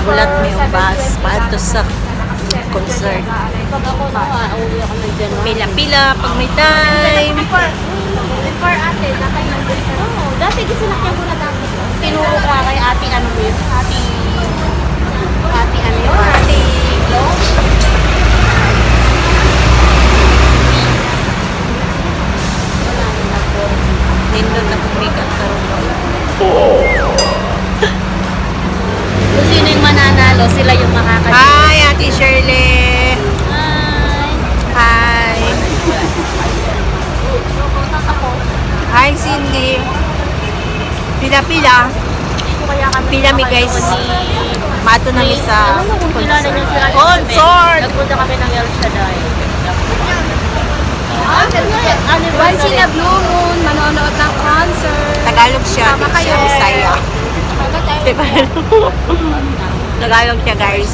Nagulat mi og bus paadto sa concert. Pag ako na, uuwi ako ng January. Pila-pila pag may time. Before ate, nakailang. Oo, dati kasi sinakyan ko na dati. Tinuro ka kay ate ano mo yun? Ate, ate ano yun? Ate Glo? Wala na ako. Nindot na makeup karon. Kung sino yung mananalo, sila yung makakasya. Hi, Ate Shirley. Hi! Hi. Hi, Cindy. Pila-pila. Kaya kami Pila mi, guys. Mato na mi sa Alam mo kung kilala niyo si Ate concert. Isabel. Nagpunta kami ng El Shaddai. Once in a blue moon, manonood ng concert. Tagalog siya, Sama di siya kayo. Bisaya. Diba? Tagalog siya, guys.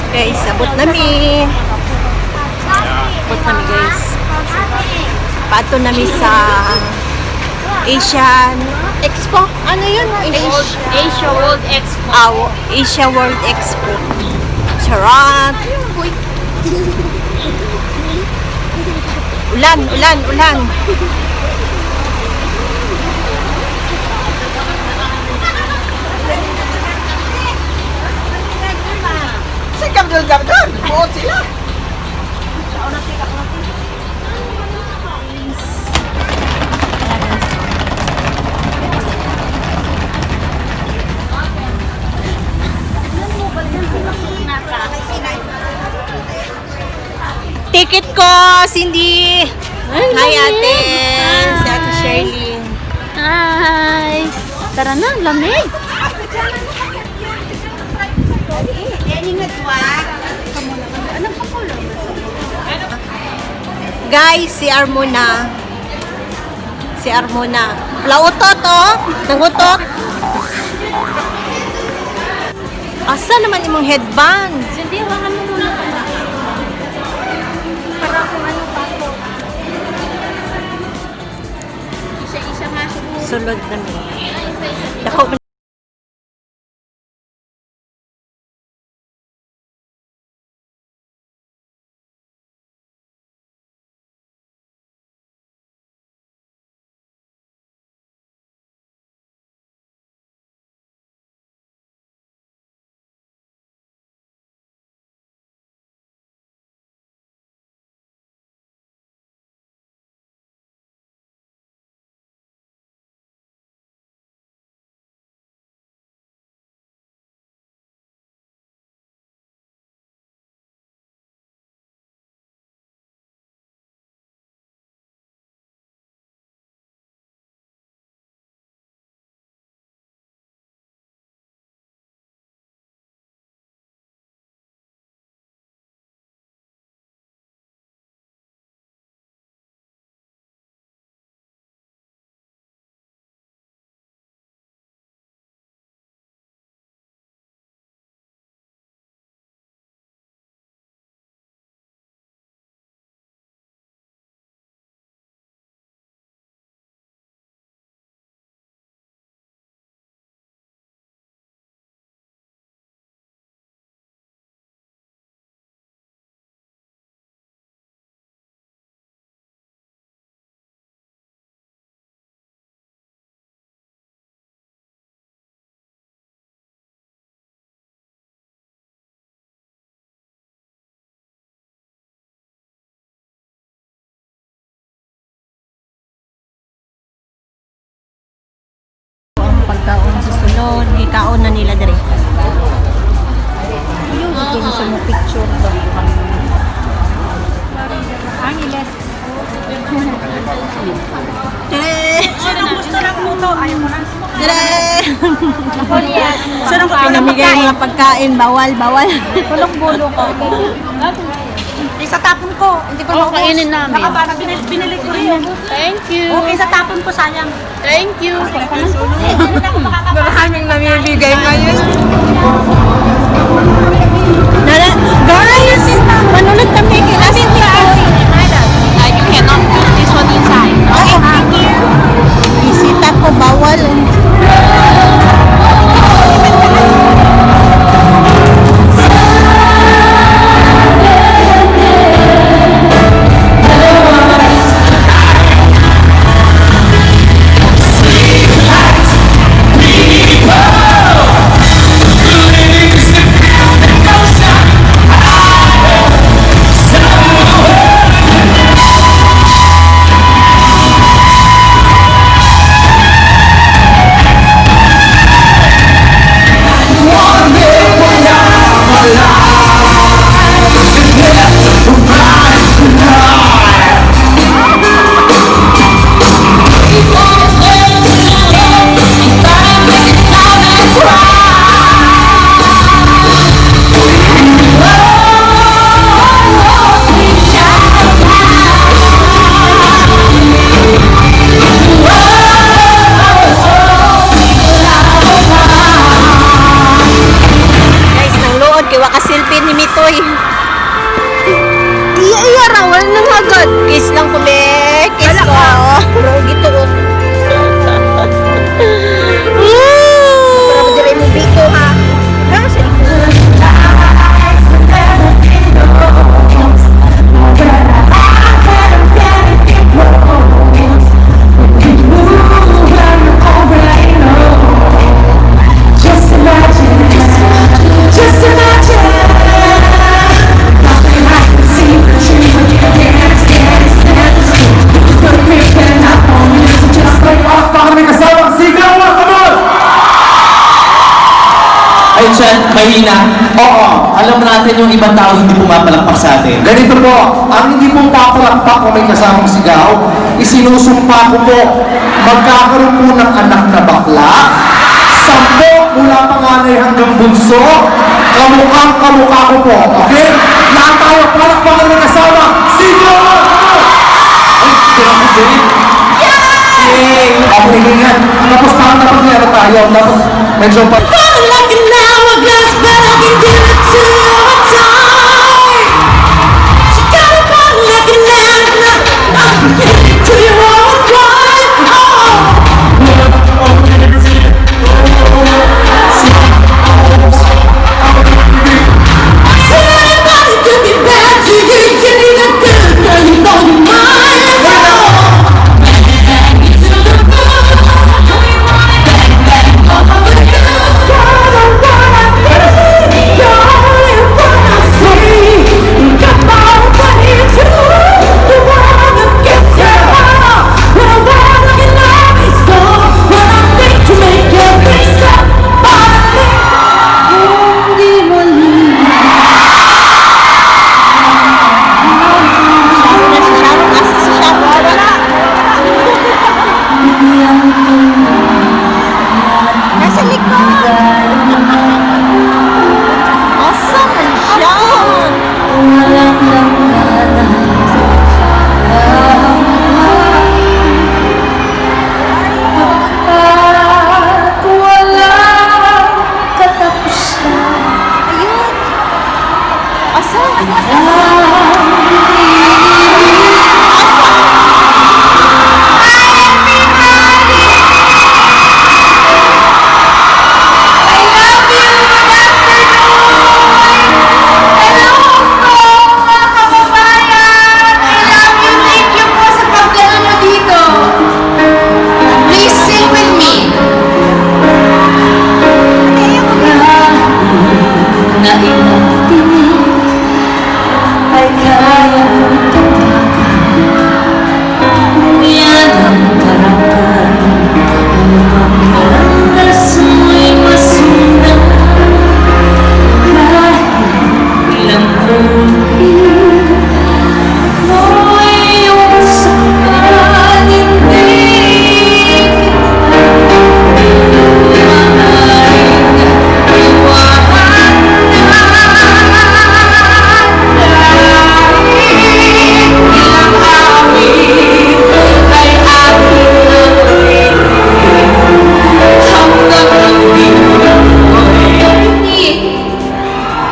Guys, abot nami. Abot nami, guys. Pato nami sa Asian Expo. Ano yun? Asia, Asia World Expo. Ah, Asia World Expo. Charot! Ulan, ulan, ulan. Si Gabdol Gabdol, buot sila. Ticket ko, Cindy! Hi, ate! Si Ate Shirley. Hi! Tara na, lamig! Guys, CR muna. CR muna. Lautot, oh! Nangutot! Asa naman imong headband? Cindy, hawakan mo muna pala. Para kung ano pa ako. Isa-isa nga siguro. Sulod na mi. Dako man. Ang pagkaon sa sulod, gikaon na nila diri. Yung dito sa mo picture ba? Tere! Sino gusto ng luto? Ayaw mo na. Tere! Pinamigay mga pagkain, bawal, bawal. Bulok-bulok ko. Sa tapon ko. Hindi ko Oh, kainin namin. Baka parang binili ko rin. Thank you. Okay, sa tapon ko, sayang. Thank you. Maraming namibigay ngayon. Nara, guys! Manunod kami kay Last Tikoy. You cannot use this one inside. Okay, thank you. Bisita ko, bawal. Guys, nang luod kay waka selfie ni Mitoy. Iya, iya, rawal nang agad. Kiss lang ko, be. Kiss ko. Bro, gito. Pero diri mo biko ha. Ha, sa Just imagine, just imagine. Nothing I can see but you when you dance, dance, dance. Put a creeping up on me, so just like Baka may kasamang sigaw, mga kamon! Ay, Chan, mahina. Oo. Alam natin yung ibang tao hindi pumapalakpak sa atin. Ganito po, ang hindi po papalakpak kung may kasamang sigaw, isinusumpa ko po, magkakaroon po ng anak na bakla, 10 mula panganay hanggang bunso, kamukhang kamukha ko po, okay? Lahat tayo, palakpakan ng kasama, sigaw, mga kamon! Okay, ganyan. Tapos parang dapat may ano tayo. Tapos medyo pa... Like an hourglass, but I can give it to you a time. She got a body like an hourglass, I can give it to you all the time. Oh. Said anybody could be bad to you, you need a good girl, you know you're mine. Oh. Sharon na si Sharon. Asa si Sharon? Wala. Nasa likod. Asa man siya? Ayun. Asa? I love you! Good afternoon! Hello po, mga kababayan! I love you! Thank you po sa pagdalo nyo dito. Please sing with me. Na ilang tinig ay kaya kong tapakan. Kung yan ang paraan upang landas mo'y masundan, kahit ilang ulit ako'y iyong saktan, hindi kita maaaring iwanan. Kahit ilang awit ay aking awitin hanggang ang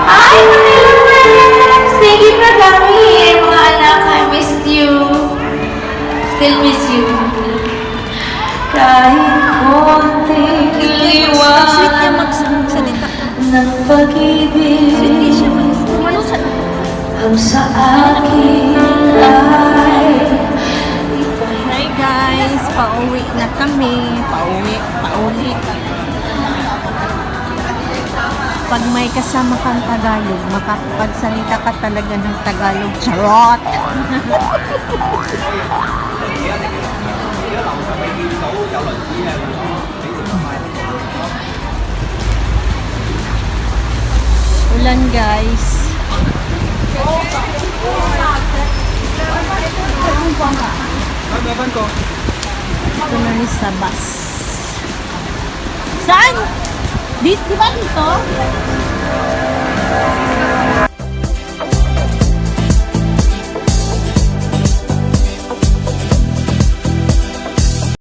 Ay, Manila friends! Thank you for coming here, mga anak. I missed you. Still miss you. Kahit konting Sweet niya liwanag magsalita. ng pag-ibig Sweet siya mag- ang sa akin ay Hi guys, pauwi na kami. Pauwi, pauli. Pag may kasama kang Tagalog, makapagsalita ka talaga ng Tagalog. Charot! Ulan, guys. Ito na ni sa bus. Saan? Di ba dito?